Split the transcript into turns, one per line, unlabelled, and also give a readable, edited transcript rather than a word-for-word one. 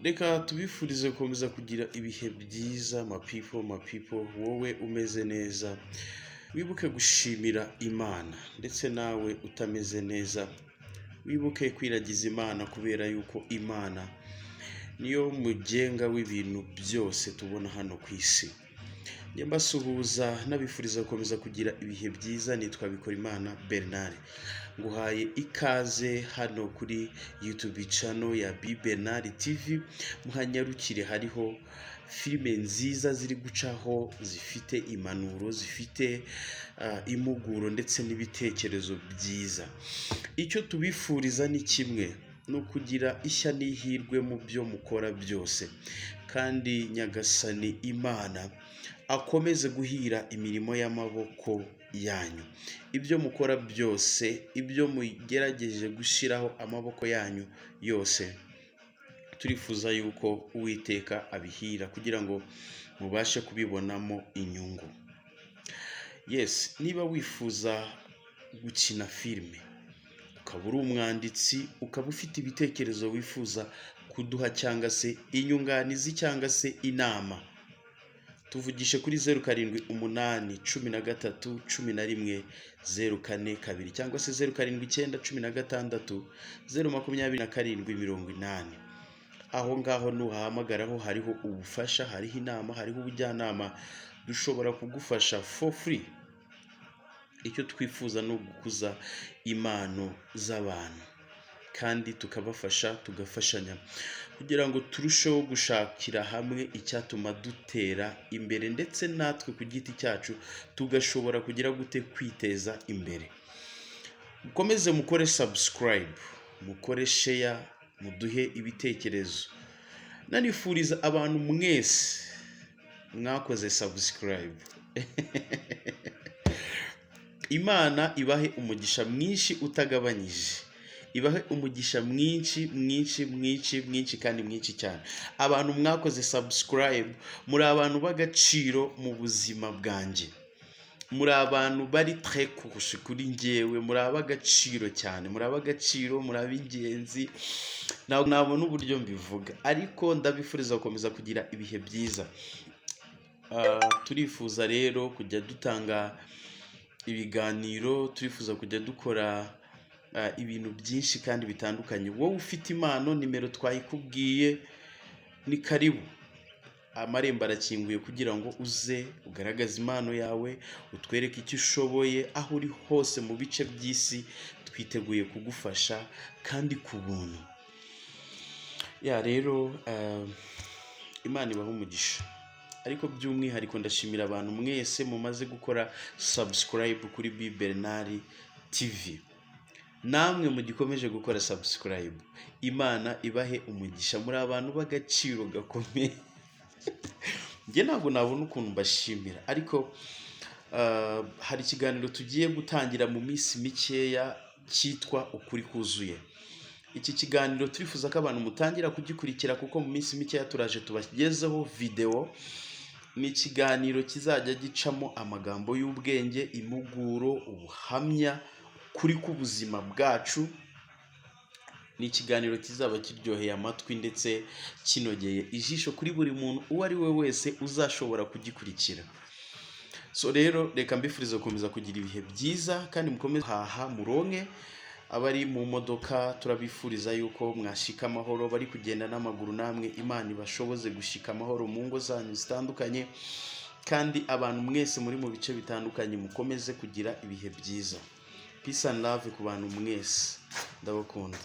Reka tubifurize gukomeza kugira ibihe byiza, my people, my people. Wowe umeze neza, wibuke gushimira Imana, ndetse nawe utameze neza, wibuke kwiragiza Imana, kubera yuko Imana niyo mugenga w'ibintu byose tubona hano ku isi. Njye mbasuhuza nabifuriza gukomeza kugira ibihe byiza. Nitwa Bikorimana Bernard, nguhaye ikaze hano kuri YouTube channel ya B Bernard TV. Muhanyarukire, hariho filime nziza ziri gucaho, zifite impanuro, zifite impuguro ndetse n'ibitekerezo byiza. Icyo tubifuriza ni kimwe, ni ukugira ishya n'ihirwe mu byo mukora byose, kandi Nyagasani Imana akomeze guhira imirimo y'amaboko yanyu. Ibyo mukora byose, ibyo mugerageje gushyiraho amaboko yanyu yose, turifuza yuko Uwiteka abihira kugira ngo mubashe kubibonamo inyungu. Yes, niba wifuza gukina filime, ukaba uri umwanditsi, ukaba ufite ibitekerezo wifuza kuduha cyangwa se inyunganizi cyangwa se inama, tuvugishe kuri 0781311042 cyangwa se 0791602780. Aho ngaho nuhahamagaraho hariho ubufasha, hariho inama, hariho ubujyanama, dushobora kugufasha for free. Icyo twifuza ni ugukuza impano z'abantu kandi tukabafasha, tugafashanya kugira ngo turusheho gushakira hamwe icyatuma dutera imbere, ndetse natwe ku giti cyacu tugashobora kugira gute? Kwiteza imbere. Mukomeze mukore subscribe, mukore share, muduhe ibitekerezo. Nanifuriza abantu mwese mwakoze subscribe, Imana ibahe umugisha mwinshi utagabanyije, ibahe umugisha mwinshi, mwinshi, mwinshi, mwinshi kandi mwinshi cyane. Abantu mwakoze subscribe, muri abantu b'agaciro mu buzima bwanjye, muri abantu bari très kurusha kuri njyewe, muri ab'agaciro cyane, muri ab'agaciro, muri ab'ingenzi. Ntabwo nabona uburyo mbivuga, ariko ndabifuriza gukomeza kugira ibihe byiza. Turifuza rero kujya dutanga ibiganiro, turifuza kujya dukora ibintu byinshi kandi bitandukanye. Wowe ufite impano, nimero twayikubwiye, ni karibu, amarembo arakinguye kugira ngo uze ugaragaze impano yawe, utwereke icyo ushoboye. Aho uri hose mu bice by'isi, twiteguye kugufasha kandi ku buntu. Ya rero, Imana ibahe umugisha, ariko by'umwihariko ndashimira abantu mwese mumaze gukora subscribe kuri B Bernard TV. Namwe mugikomeje gukora subscribe, Imana ibahe umugisha, muri abantu b'agaciro gakomeye. Njye ntabwo nabona ukuntu mbashimira, ariko hari ikiganiro tugiye gutangira mu minsi mikeya cyitwa Ukuri Kuzuye. Iki kiganiro turifuza ko abantu mutangira kugikurikira, kuko mu minsi mikeya turaje tubagezeho videwo. Ni ikiganiro kizajya gicamo amagambo y'ubwenge, impuguro, ubuhamya kuri k'ubuzima bwacu. Ni ikiganiro kizaba kiryoheye amatwi ndetse kinogeye ijisho kuri buri muntu uwo ari we wese uzashobora kugikurikira. So rero, reka mbifurize gukomeza kugira ibihe byiza kandi mukomeze haha muronke. Abari mu modoka, turabifuriza yuko mwashika amahoro. Bari kugenda n'amaguru, namwe Imana ibashoboze gushika amahoro mu ngo zanyu zitandukanye. Kandi abantu mwese muri mu bice bitandukanye, mukomeze kugira ibihe byiza. Peace and love ku bantu mwese, ndabakunda.